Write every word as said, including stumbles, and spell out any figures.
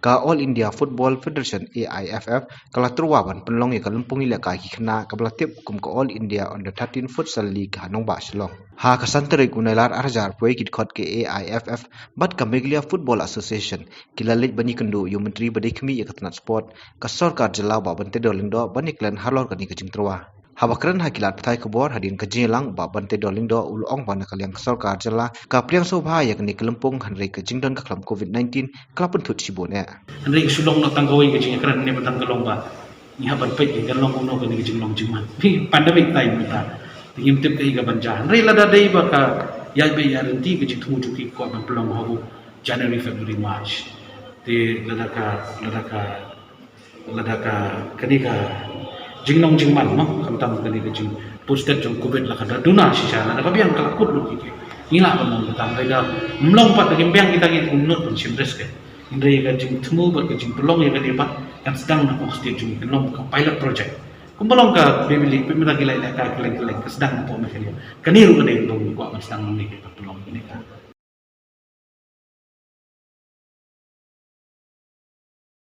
Ka All India Football Federation, A I F F, ka la tyrwa ban pynlong ïa ka lympung ïalehkai ki khynnah kaba la tip kum ka All India Under thirteen Futsal League ha nongbah Shillong. Ha ka san tarik u Nailar ar hajar arphew wei, ki dkhot ka A I F F bad ka Meghalaya Football Association ki la leit ban ïakynduh ïa u Myntri ba dei khmih ïa ka tnat sport ka sorkar jylla, Bah Banteidor Lyngdoh, ban ïakren halor kane ka jingtyrwa. Haba kren ha ki lad pathai khubor hadien ka jingïalang, Bah Banteidor Lyngdoh u la ong ba na ka liang ka sorkar jylla ka pdiang sngewbha ïa kane ka lympung, hynrei ka jingdon ka khlam covid nineteen ka la pynthut shibun eh. Hynrei ka shu long noh tang kawei ka jingïakren ne ba tang ka long ba ngi hap ban peit kan long kumno kane ka jinglong jingman. Phi, pandemic time mynta. Te ngim tip kaei ka ban jia. Hynrei lada dei ba ka ïaid beit ïaid ryntih ka jingthmu jong ki kwah ban pynlong ha u January, February, March. Te lada ka, lada ka, lada ka, kane ka jinglong jingman mo, khamtam kane ka jingpynthut jong covid la ka da duna shisha, lada ka biang ka la kut lut ki. Ngi lah ban long kata, hynrei da ym long pat, da kim biang kita ki, ym nud ban shim risk eh. Hynrei ka jingthmu bad ka jingpynlong ïa kane pat kan sdang na ka state jong ngi, kan long ka pilot project. Kumba long ka Baby League, pynmih da ki leh ka kylleng kylleng, ka sdang na ka Meghalaya. Kane ruh ka dei ba ngi kwah ban sdang nangne, ka pynlong kane ka